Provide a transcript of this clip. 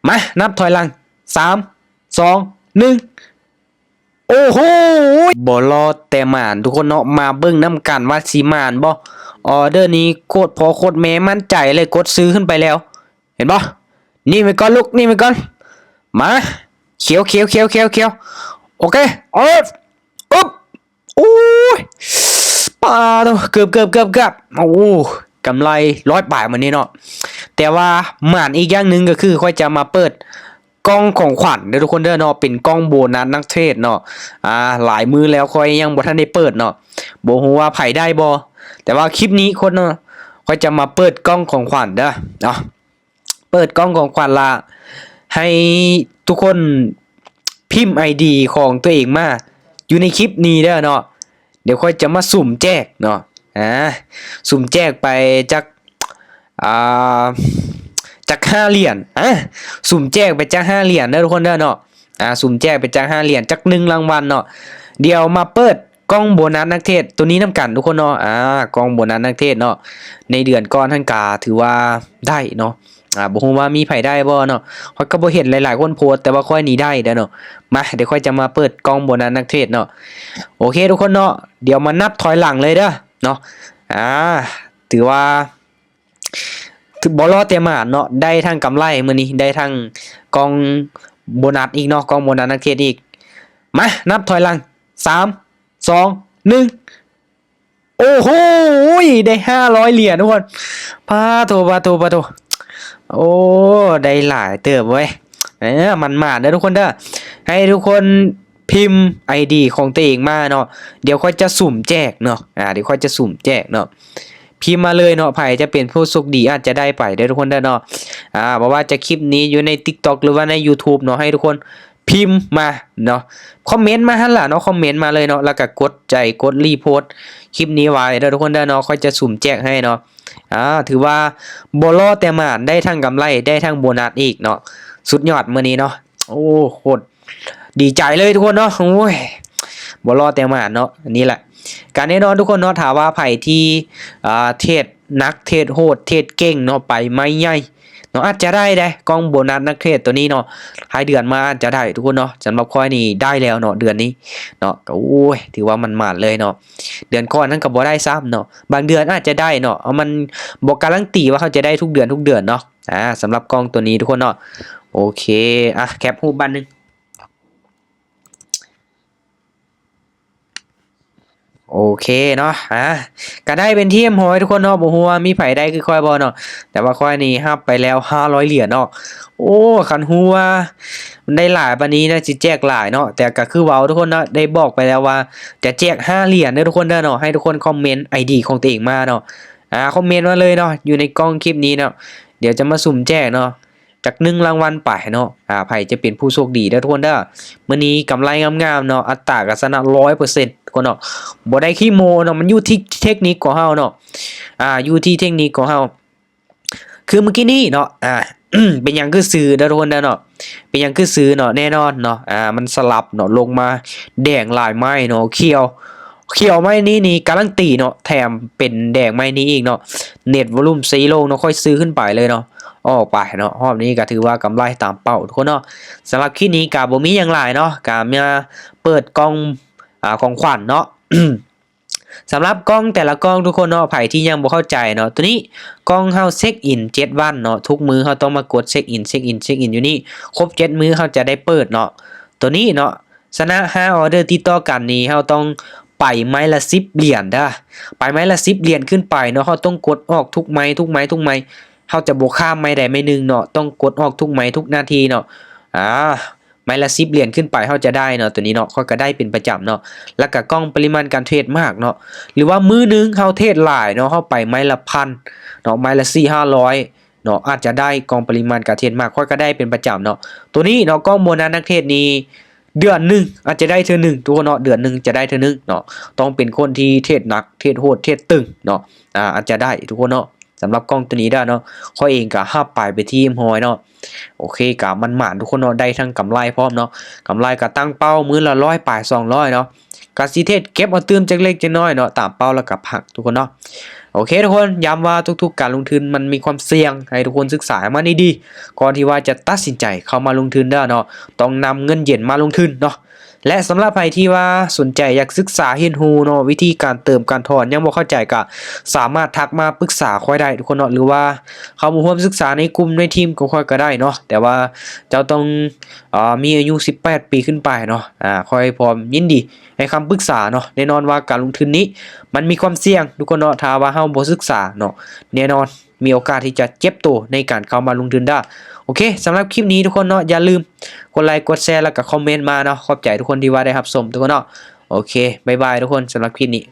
ມາ ນັບຖອຍຫຼັງ ສາມ ສອງ ໜຶ່ງ ໂອ້ໂຫ ບໍ່ລໍແຕ່ໝານທຸກຄົນເນາະ. ມາເບິ່ງນຳກັນວ່າຊິໝານບໍ່. ອອເດີນີ້ໂຄດພໍ່ໂຄດແມ່ໝັ້ນໃຈເລີຍ ກົດຊື້ຂຶ້ນໄປແລ້ວ ເຫັນບໍ່? ນີ້ໄປກ່ອນລູກ ນີ້ໄປກ່ອນ. ມາ ຂຽວ ຂຽວ ຂຽວ ຂຽວ ຂຽວ ໂອເຄ ເອີ ອຶບ ໂອ້ຍ ປາໂຕ ເກືອບ ເກືອບ ເກືອບ ເກືອບ ໂອ້ ກຳໄລຮ້ອຍປາຍມື້ນີ້ເນາະ. ແຕ່ວ່າໝານອີກຢ່າງໜຶ່ງກໍຄືຂ້ອຍຈະມາເປີດ ກ່ອງຂອງຂວັນເດີທຸກຄົນເດີເນາະ ເປັນກ່ອງໂບນັດນັກເທຣດເນາະ. ອ່າ ຫຼາຍມື້ແລ້ວຂ້ອຍຍັງບໍ່ທັນໄດ້ເປີດເນາະ ບໍ່ຮູ້ວ່າໃຜໄດ້ບໍ່. ແຕ່ວ່າຄລິບນີ້ຄົນເນາະ ຂ້ອຍຈະມາເປີດກ່ອງຂອງຂວັນເດີເນາະ ເປີດກ່ອງຂອງຂວັນລະ ໃຫ້ທຸກຄົນພິມໄອດີຂອງຕົວເອງມາຢູ່ໃນຄລິບນີ້ເດີເນາະ. ດຽວຂ້ອຍຈະມາສຸ່ມແຈກເນາະ ອ່າ ສຸ່ມແຈກໄປຈັກ ອ່າ ຈັກຫ້າຫຼຽນ ອ່າ ສຸ່ມແຈກໄປຈັກຫ້າຫຼຽນເດີທຸກຄົນເດີເນາະ. ອ່າ ສຸ່ມແຈກໄປຈັກຫ້າຫຼຽນ ຈັກໜຶ່ງລາງວັນເນາະ. ດຽວມາເປີດກ່ອງໂບນັດນັກເທຣດໂຕນີ້ນຳກັນທຸກຄົນເນາະ. ອ່າ ກ່ອງໂບນັດນັກເທຣດເນາະ ໃນເດືອນກ່ອນຫັ້ນກະຖືວ່າໄດ້ເນາະ. ອ່າ ບໍ່ຮູ້ວ່າມີໃຜໄດ້ບໍ່ເນາະ ຂ້ອຍກໍບໍ່ເຫັນຫຼາຍໆຄົນໂພສ ແຕ່ວ່າຂ້ອຍນີ້ໄດ້ເດ້ເນາະ. ມາ ດຽວຂ້ອຍຈະມາເປີດກ່ອງໂບນັດນັກເທຣດເນາະ. ໂອເຄທຸກຄົນເນາະ ດຽວມານັບຖອຍຫຼັງເລີຍເດີເນາະ. ອ່າ ຖືວ່າ ບໍ່ລໍແຕ່ໝານເນາະ ໄດ້ທັງກຳໄລມື້ນີ້ ໄດ້ທັງກ່ອງໂບນັດອີກເນາະ ກ່ອງໂບນັດນັກເທຣດອີກ. ມາ ນັບຖອຍຫຼັງ ສາມ ສອງ ໜຶ່ງ ໂອ້ໂຫ ໄດ້ຫ້າຮ້ອຍຫຼຽນທຸກຄົນ. ປາໂທ ປາໂທ ປາໂທ ໂອ້ ໄດ້ຫຼາຍເຕີບເວີຍ. ເອີ ໝານໆເດີທຸກຄົນເດີ ໃຫ້ທຸກຄົນພິມໄອດີຂອງຕົວເອງມາເນາະ ດຽວຂ້ອຍຈະສຸ່ມແຈກເນາະ. ອ່າ ດຽວຂ້ອຍຈະສຸ່ມແຈກເນາະ ພິມມາເລີຍເນາະ ໃຜຈະເປັນຜູ້ໂຊກດີອາດຈະໄດ້ໄປເດີທຸກຄົນເດີເນາະ. ອ່າ ບໍ່ວ່າຈະຄລິບນີ້ຢູ່ໃນ TikTok ຫຼືວ່າໃນ YouTube ເນາະ ໃຫ້ທຸກຄົນ ພິມມາເນາະ ຄອມເມັນມາຫັ້ນລະເນາະ ຄອມເມັນມາເລີຍເນາະ ແລ້ວກະກົດໃຈ ກົດຣີໂພດຄລິບນີ້ໄວ້ເດີທຸກຄົນເດີເນາະ ຂ້ອຍຈະສຸ່ມແຈກໃຫ້ເນາະ. ອ່າ ຖືວ່າບໍ່ລໍແຕ່ໝານ ໄດ້ທັງກຳໄລ ໄດ້ທັງໂບນັດອີກເນາະ ສຸດຍອດມື້ນີ້ເນາະ. ໂອ້ ໂຄດດີໃຈເລີຍທຸກຄົນເນາະ ໂອ້ຍ ບໍ່ລໍແຕ່ໝານເນາະ. ນີ້ແຫຼະ ກະແນ່ນອນທຸກຄົນເນາະ ຖ້າວ່າໃຜທີ່ ອ່າ ເທຣດໜັກ ເທຣດໂຫດ ເທຣດເກັ່ງເນາະ ໄປໄມ້ໃຫຍ່ ເນາະ ອາດຈະໄດ້ເດ້ ກ່ອງໂບນັດນັກເທຣດໂຕນີ້ເນາະ ທ້າຍເດືອນມາອາດຈະໄດ້ທຸກຄົນເນາະ. ສຳລັບຂ້ອຍນີ້ໄດ້ແລ້ວເນາະ ເດືອນນີ້ເນາະ ກໍ ໂອ້ຍ ຖືວ່າໝານໆເລີຍເນາະ. ເດືອນກ່ອນນັ້ນກໍບໍ່ໄດ້ຊ້ຳເນາະ ບາງເດືອນອາດຈະໄດ້ເນາະ ເອົາ ມັນບໍ່ກາຣັນຕີວ່າເຮົາຈະໄດ້ທຸກເດືອນ ທຸກເດືອນເນາະ. ອ່າ ສຳລັບກ່ອງໂຕນີ້ທຸກຄົນເນາະ ໂອເຄ ອ່ະ ແຄັບຮູບບາດໜຶ່ງ. ໂອເຄເນາະ ອ່າ ກະໄດ້ເປັນທີ່ຮຽບຮ້ອຍທຸກຄົນເນາະ. ບໍ່ຮູ້ວ່າມີໃຜໄດ້ຄືຂ້ອຍບໍ່ເນາະ ແຕ່ວ່າຂ້ອຍນີ້ຮັບໄປແລ້ວຫ້າຮ້ອຍຫຼຽນເນາະ. ໂອ້ ຄັນຮູ້ວ່າມັນໄດ້ຫຼາຍປານນີ້ນະ ຊິແຈກຫຼາຍເນາະ. ແຕ່ກະຄືເວົ້າທຸກຄົນເນາະ ໄດ້ບອກໄປແລ້ວວ່າຈະແຈກຫ້າຫຼຽນເດີທຸກຄົນເດີເນາະ. ໃຫ້ທຸກຄົນຄອມເມັນໄອດີຂອງຕົວເອງມາເນາະ ອ່າ ຄອມເມັນມາເລີຍເນາະ ຢູ່ໃນກ່ອງຄລິບນີ້ເນາະ. ດຽວຈະມາສຸ່ມແຈກເນາະ ຈັກໜຶ່ງລາງວັນໄປເນາະ. ອ່າ ໃຜຈະເປັນຜູ້ໂຊກດີເດີທຸກຄົນເດີ. ມື້ນີ້ກຳໄລງາມໆເນາະ ອັດຕາກະຊະນະຮ້ອຍເປີເຊັນທຸກຄົນເນາະ. ບໍ່ໄດ້ຂີ້ໂມ້ເນາະ ມັນຢູ່ທີ່ເທັກນິກຂອງເຮົາເນາະ. ອ່າ ຢູ່ທີ່ເທັກນິກຂອງເຮົາ ຄືມື້ກີ້ນີ້ເນາະ ອ່າ ເປັນຫຍັງຄືຊື້ເດີທຸກຄົນເດີເນາະ ເປັນຫຍັງຄືຊື້ເນາະ. ແນ່ນອນເນາະ ອ່າ ມັນສະຫຼັບເນາະ ລົງມາແດງຫຼາຍໄມ້ເນາະ ຂຽວ ຂຽວໄມ້ນີ້ນີ້ກາຣັນຕີເນາະ ແຖມເປັນແດງໄມ້ນີ້ອີກເນາະ. ເນັດວອລຸມຊີໂຣເນາະ ຂ້ອຍຊື້ຂຶ້ນໄປເລີຍເນາະ ອອກໄປເນາະ. ຮອບນີ້ກະຖືວ່າກຳໄລຕາມເປົ້າທຸກຄົນເນາະ. ສຳລັບຄລິບນີ້ກະບໍ່ມີຫຍັງຫຼາຍເນາະ ກະມາເປີດກ່ອງ ອ່າ ຂອງຂວັນເນາະ. ສຳລັບກ່ອງແຕ່ລະກ່ອງທຸກຄົນເນາະ ໃຜທີ່ຍັງບໍ່ເຂົ້າໃຈເນາະ ໂຕນີ້ກ່ອງເຮົາເຊັກອິນເຈັດວັນເນາະ ທຸກມື້ເຮົາຕ້ອງມາກົດເຊັກອິນ ເຊັກອິນ ເຊັກອິນຢູ່ນີ້ ຄົບເຈັດມື້ເຮົາຈະໄດ້ເປີດເນາະ. ໂຕນີ້ເນາະ ຊະນະຫ້າອໍເດີຕິດຕໍ່ກັນນີ້ ເຮົາຕ້ອງໄປໄມ້ລະສິບຫຼຽນເດີ ໄປໄມ້ລະສິບຫຼຽນຂຶ້ນໄປເນາະ. ເຮົາຕ້ອງກົດອອກທຸກໄມ້ ທຸກໄມ້ ທຸກໄມ້ ເຮົາຈະບໍ່ຂ້າມໄມ້ໃດໄມ້ໜຶ່ງເນາະ ຕ້ອງກົດອອກທຸກໄມ້ທຸກນາທີເນາະ. ອ່າ ໄມ້ລະສິບຫຼຽນຂຶ້ນໄປເຮົາຈະໄດ້ເນາະ ໂຕນີ້ເນາະ ຂ້ອຍກໍໄດ້ເປັນປະຈຳເນາະ. ແລ້ວກໍກ່ອງປະລິມານການເທຣດມາກເນາະ ຫຼືວ່າມື້ໜຶ່ງເຮົາເທຣດຫຼາຍເນາະ ເຮົາໄປໄມ້ລະພັນເນາະ ໄມ້ລະສີ່ຫ້າຮ້ອຍເນາະ ອາດຈະໄດ້ກ່ອງປະລິມານການເທຣດມາກ ຂ້ອຍກໍໄດ້ເປັນປະຈຳເນາະ. ໂຕນີ້ເນາະ ກ່ອງໂບນັດນັກເທຣດນີ້ ເດືອນໜຶ່ງອາດຈະໄດ້ເທື່ອໜຶ່ງທຸກຄົນເນາະ ເດືອນໜຶ່ງຈະໄດ້ເທື່ອໜຶ່ງເນາະ. ຕ້ອງເປັນຄົນທີ່ເທຣດໜັກ ເທຣດໂຫດ ເທຣດຕຶງເນາະ ອ່າ ອາດຈະໄດ້ທຸກຄົນເນາະ. ສຳລັບກ່ອງໂຕນີ້ເດີເນາະ ຂ້ອຍເອງກໍຮັບໄປເປັນທີ່ຮຽບຮ້ອຍເນາະ. ໂອເຄ ກໍໝານໆທຸກຄົນເນາະ ໄດ້ທັງກຳໄລພ້ອມເນາະ ກຳໄລກໍຕັ້ງເປົ້າມື້ລະຮ້ອຍປາຍສອງຮ້ອຍເນາະ. ກະຊິເທຣດເກັບເອົາຕື່ມຈັກເລັກຈັກນ້ອຍເນາະ ຕາມເປົ້າ ແລ້ວກະພັກ ທຸກຄົນເນາະ. ໂອເຄ ທຸກຄົນ ຢ້ຳວ່າທຸກໆການລົງທຶນມັນມີຄວາມສ່ຽງ ໃຫ້ທຸກຄົນສຶກສາໃຫ້ມັນດີໆ ກ່ອນທີ່ວ່າຈະຕັດສິນໃຈເຂົ້າມາລົງທຶນເດີເນາະ ຕ້ອງນຳເງິນເຢັນມາລົງທຶນເນາະ. ແລະ ສຳລັບໃຜທີ່ວ່າສົນໃຈຢາກສຶກສາຮຽນຮູ້ເນາະ ວິທີການເຕີມການຖອນ ຍັງບໍ່ເຂົ້າໃຈ ກະສາມາດທັກມາປຶກສາຂ້ອຍໄດ້ ທຸກຄົນເນາະ ຫຼືວ່າເຂົ້າມາຮ່ວມສຶກສາໃນກຸ່ມໃນທີມຂອງຂ້ອຍກະໄດ້ເນາະ. ແຕ່ວ່າເຈົ້າຕ້ອງ ເອີ ມີອາຍຸສິບແປດປີຂຶ້ນໄປເນາະ ອາ ຂ້ອຍພ້ອມຍິນດີໃຫ້ຄຳປຶກສາເນາະ. ແນ່ນອນວ່າການລົງທຶນນີ້ມັນມີຄວາມສ່ຽງ ທຸກຄົນເນາະ ຖ້າວ່າເຮົາບໍ່ສຶກສາເນາະ ແນ່ນອນມີໂອກາດທີ່ຈະເຈັບໂຕໃນການເຂົ້າມາລົງທຶນໄດ້. ໂອເຄ ສຳລັບຄລິບນີ້ ທຸກຄົນເນາະ ຢ່າລືມກົດໄລ ກົດແຊ ແລ້ວກະຄອມເມັນມາເນາະ. ຂອບໃຈທຸກຄົນທີ່ວ່າໄດ້ຮັບຊົມ ທຸກຄົນເນາະ. ໂອເຄ ບາຍບາຍ ທຸກຄົນ ສຳລັບຄລິບນີ້.